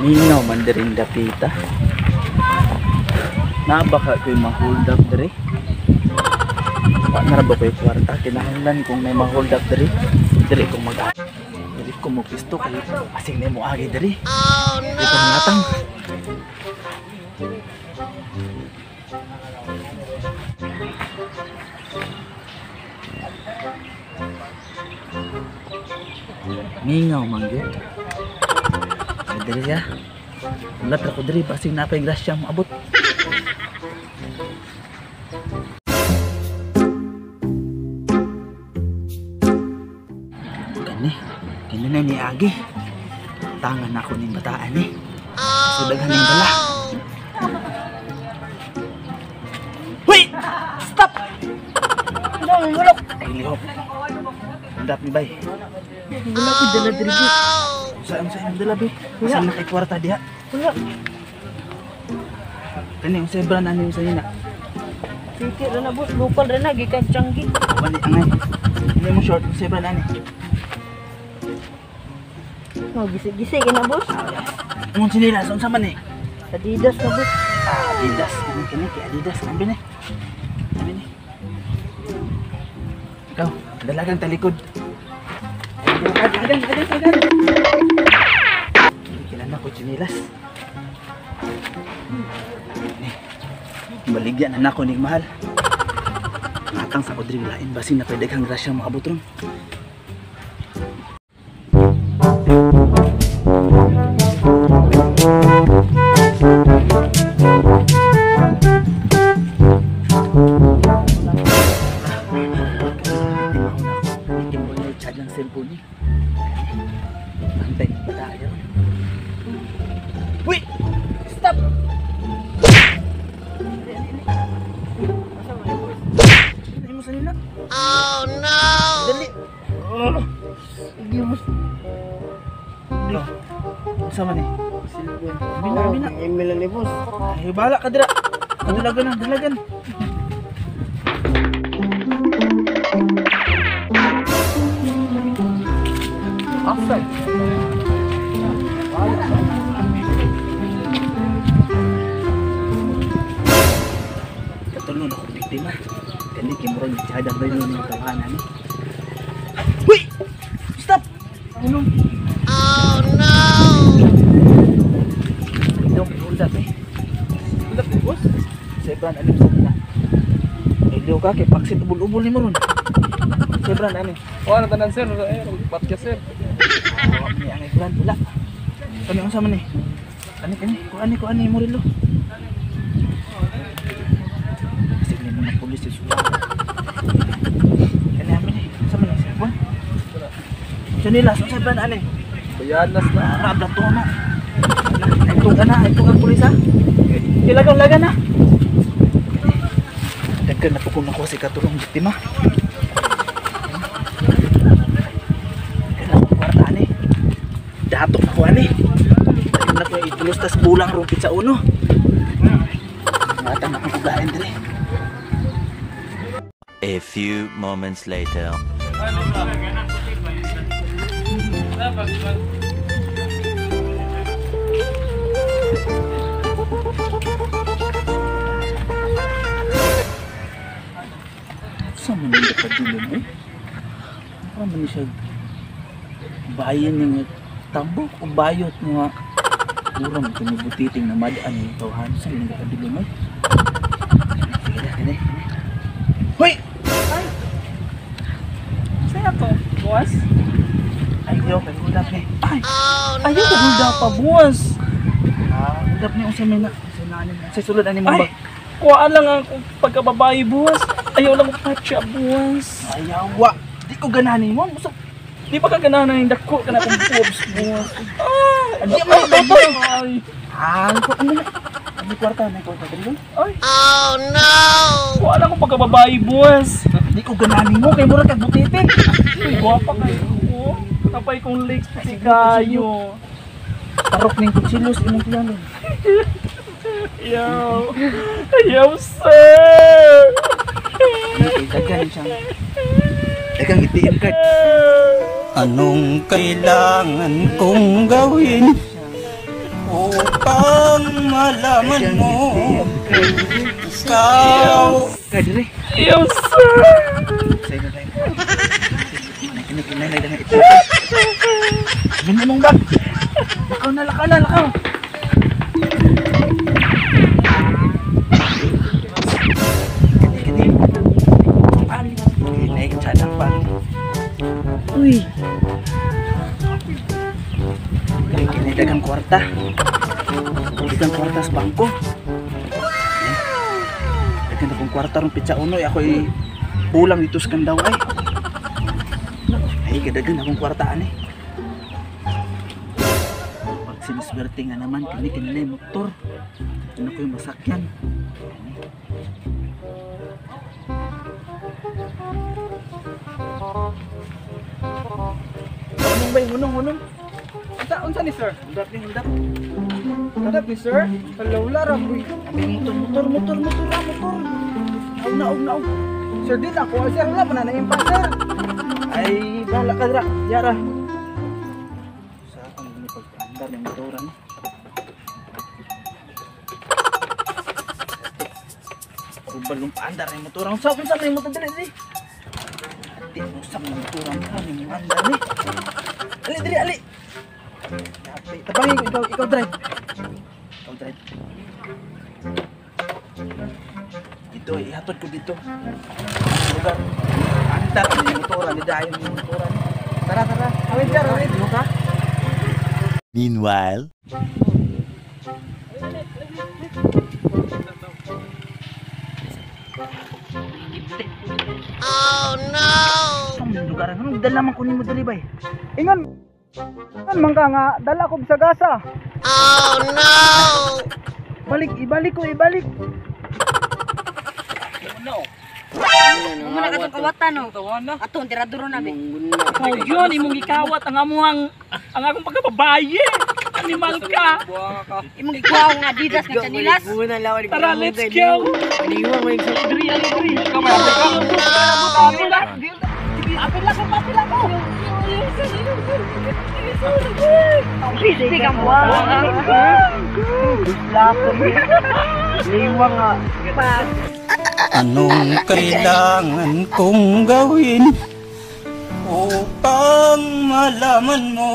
Mingaw man diring dapita. Nabaka ko'y ma-hold up diri. Wa na ra ba ko'y kwarta, kinahanglan kung may ma-hold up diri. Diri kong mag diri ko mo pisto kay asing nimo agi diri. Oh no. Dito mangatang. Mingaw man gyud. Diri siya. Ulat ra ko diri basig na pay grasya moabot. Kani, kani na ni agi. Tangan ako ning bataan eh. So daghan ning dala. Huy! Stop! Ano, ay lihok. Undap ni bay. Wala ko dala diri. Saan sa imong dala be? Saan na kay kwarta diha? Wala. Kani unsay brand ani unsay na? Sige ra na boss, local ra na gikan Changi. Wali angay. Ini mo short unsay brand ani? No, gisi-gisi na boss. Imong tsinelas unsa man ni? Adidas na boss. Adidas kani kani kay Adidas ambi ni. Ambi ni. Ikaw, dalagang talikod. Agan, agan, agan. Kilala ko tsinelas. Baligyan na nako ning mahal. Matang sa kodring lain basin na pwede kang grasya maabot ron. Cellphone ni. Antay bata ayo. Uy! Stop! Ano mo sa nila? Oh no! Dali! Oh. Hindi mo. Sama ni? Cellphone. Bina, bina. Email ni boss. Ay, bala ka dira. Dalagan na, dalagan. Offside. Katulong ako biktima. Kani kay murag tiyada ba yun ng tawanan ni? Uy! Stop! Ano? Oh no! Don't hold up eh. Hold up boss. Sa brand alim sa nila. Eh liw ka kay paksit ubol-ubol nimo ron. Sa brand ani. Wala tanan sir, eh batya sir. Ni ang brand wala. Kani unsa man ni? Kani kani, kuani kuani mo rilo. Kasi ni mo na pulis sa suwa. Kani amin ni, unsa man ni cellphone? Tsinelas unsa brand ani? Bayanas na. Abla to na. Ito na, ito ang pulis ha. Ilagaw laga na. Daghan na po kung nakuha si katulong biktima. Datok na ko ani. Ayun na ko itulos tas bulang rumpit sa uno. Matang na akong kugain diri. A few moments later. Sa man ang kadilom eh? Para man siya bayan nga tambok o bayot nga mura mo ito butiting na madaan yung tawhan sa mga kadilom eh. Sige na, kani. Hoy! Ay! Sa'yo to, buwas? Ay, yo, kay hold up eh. Ay! Oh no! Ayaw ko hold up pa, buwas! Ah, hold up ni unsa may na. Sa sulod ani mo ba? Ay! Kuhaan lang ang pagkababae, buwas. Ayaw lang patya, buwas. Ayawa! Di ko ganahan mo. Musok. Di pa ka ganahan ng dako ka na akong pubs, buwas. Ah! Di mo Ay! Ah, ano na? Ano kwarta na kwarta diri? Ay! Oh no! Kuhaan lang akong pagkababae, buwas. Di ko ganahan mo kay mura kag butiting. Uy, gwapa kayo. Oh, napay kong legs kasi kayo. Tarok ning kutsilos imong tiyanon. Ayaw. Ayaw, sir! Daghan siyang daghang ATM card. Anong kailangan kong gawin upang malaman mo ikaw Kay dire. Ayaw, sir. Say na tayo. Kini na ito. Ganda mong bag. Lakaw na, lakaw na, lakaw. Kini kini. Kini ka pa. Uy. Kini kini dagang kwarta. Dagang kwarta sa bangko. Dagang akong kwarta rong pitsa uno eh, ako'y pulang dito sa kandaw ay. Ay, gadagan akong kwartaan eh. Pag siniswerte nga naman, kini kini na yung motor. Ano ko yung masakyan. Kini. Hunong ba yung hunong, hunong? Unsa unsa ni sir? Hundap ni hundap. Hundap ni sir? Hello wala ra boy. Ay, motor, motor, motor, motor, ah, motor. Naog, naog, naog. Sir di na ko sir wala man na naimpa sir. Ay, bahala ka dra. Yara. Sa akong pagpaandar ng motoran. Kubal ng paandar ng motoran. Sa akong sa may motor dali dali. Ati mo sa may motoran ka ni mo andar ni. Ali dali ali. Yapi, tabangin ko ikaw ikaw drive. Ikaw drive. Dito, ihatod ko dito. Lugar. Andar ang motoran ni dayon ni motoran. Tara tara. Awit sir, awit. Ano ka? Meanwhile. Oh no! Sa mga lugar ano dala man ko nimo dali bay. Ingon ingon man ka nga dala ko sa gasa. Oh no! Balik, ibalik ko, ibalik. Muna ka itong kawatan, no? Atong, tiraduro na, be. Oh, yun, imong gikawat ang amuang ang akong pagkababaye. Animal ka. Imong ikuha nga Adidas nga chanilas. Tara, let's go. Diri, ali, diri. Hindi ka mo. Anong kailangan kong gawin upang malaman mo